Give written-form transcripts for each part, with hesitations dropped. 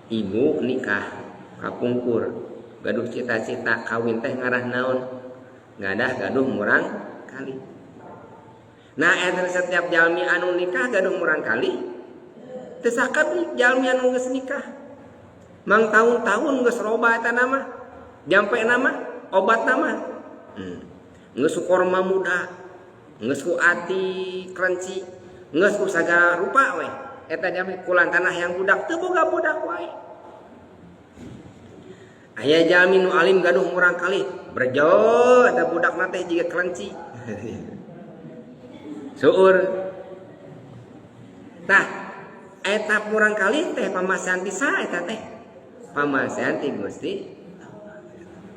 Ibu nikah kapungkur gaduh cita-cita kawin teh ngarah naon? Ngadah gaduh murang kali. Nah, eta setiap jalmi anu nikah gaduh murang kali, teu sakabeh jalmi anu geus nikah mang tahun-tahun geus loba eta nama jampe nama obat nama. Geus korma muda, geus ku ati kerenci, geus ku sagala rupa we eta jalmi kulantaran hayang budak, teu boga budak wae. Aya jalmi nu alim gaduh murang kali, berjo eta budak teh jiga kelenci seueur. Tah, eta murang kali teh pamasihan ti saha eta teh? Pamasihan ti Gusti.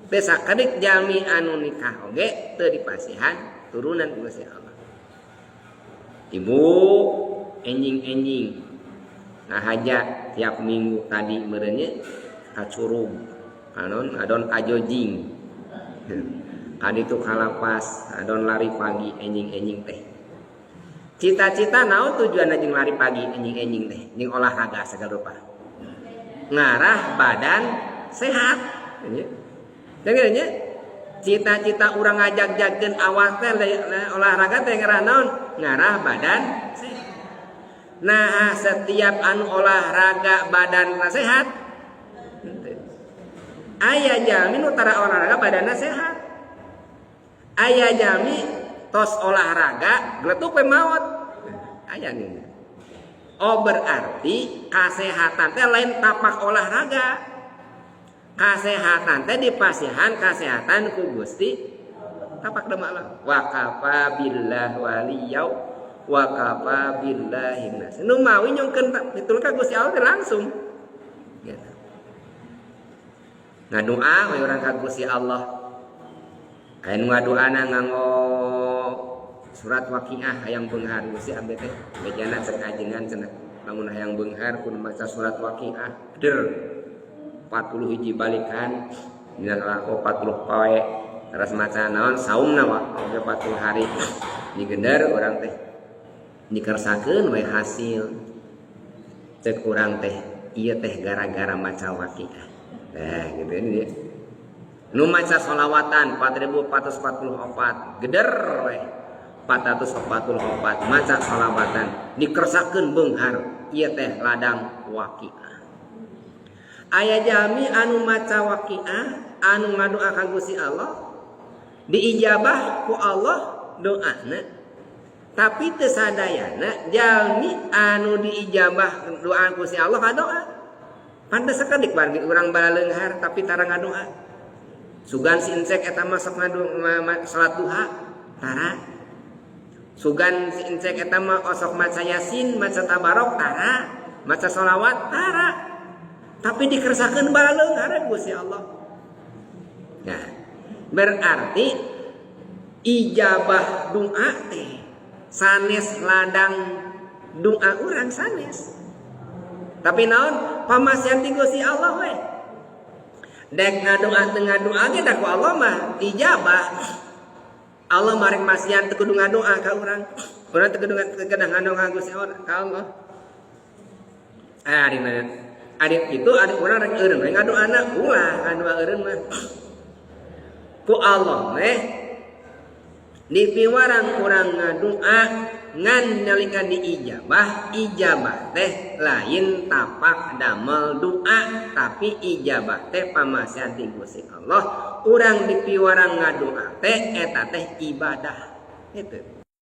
Teu sakedik jalmi anu nikah oge teu dipasihan turunan ku Gusti Allah. Ibu enjing-enjing ngahaja tiap minggu tadi meureun nya ka curug anon adon kajojing, kaditu kalapas, adon lari pagi enjing-enjing teh. Cita-cita naon tujuan jeung lari pagi enjing-enjing teh jeung olahraga segala rupa? Ngarah badan sehat. Nya cita-cita urang ngajak-jagkeun awak teh olahraga teh ngarah naon? Ngarah badan sehat. Nah, setiap anu olahraga badan sehat? Aya jalmi nu tara olahraga badanna sehat, aya jalmi tos olahraga geletuk we maot. Aya nih. Oh, berarti kesehatan teh lain tapak olahraga. Kesehatan teh dipasihan kesehatan ku Gusti tapak demak. Wa kafa billah waliyau wa kafa billahi nas. Nu mawi nyongkeun ditulung ka Gusti Allah teh langsung gitu. Ngadoa we urang ka Gusti Allah. Aya nu ngadoana nganggo surat Waqiah, hayang beunghar. Gusti, abdi teh bejana cek ajengan cenah, lamun hayang beunghar kudu maca surat Waqiah der 40 hiji balikan dina lako 40 poe, terus maca naon saumna wa oge 40 hari. Digender urang teh, dikersakeun we hasil. Cek urang teh, ieu teh gara-gara maca Waqiah. Nah, gitu ini dia. Nu maca solawatan 4444 geder we 444 maca solawatan, dikersakeun beunghar. Ieu teh ladang Waqiah. Aya jalmi anu maca Waqiah, anu ngadoa ka Gusti Allah, diijabah ku Allah doana. Tapi teu sadayana jalmi anu diijabah doa Gusti Allah ngadoa. Pantes sakedik bargi urang balaleunghar tapi tara ngadoa. Sugan si Encek eta mah sok ngadu salat duha, tara. Sugan si Encek eta mah osok maca Yasin, maca Tabarok, tara, maca solawat, tara. Tapi dikersakeun balaleunghar Gusti Allah. Nah, berarti ijabah doa teh sanes ladang doa urang sanes. Tapi naon, pamasihan ti Gusti Allah we. Dek ngadoa teu ngadoa ge da ku Allah mah ijabah. Allah marek masihan teu kudu ngadoa ka urang. Urang teu kudu ngadoa ka Gusti Allah, ka Allah. Ah, di mana? Adik itu adik urang rek eureun we ngadoana, ulah ngadoa eureun mah. Ku Allah teh dipiwarang urang ngadoa ngan nalika diijabah, ijabah teh lain tapak damel doa, tapi ijabah teh pamasihan ti Gusti Allah. Urang dipiwarang ngadoa teh eta teh ibadah gitu.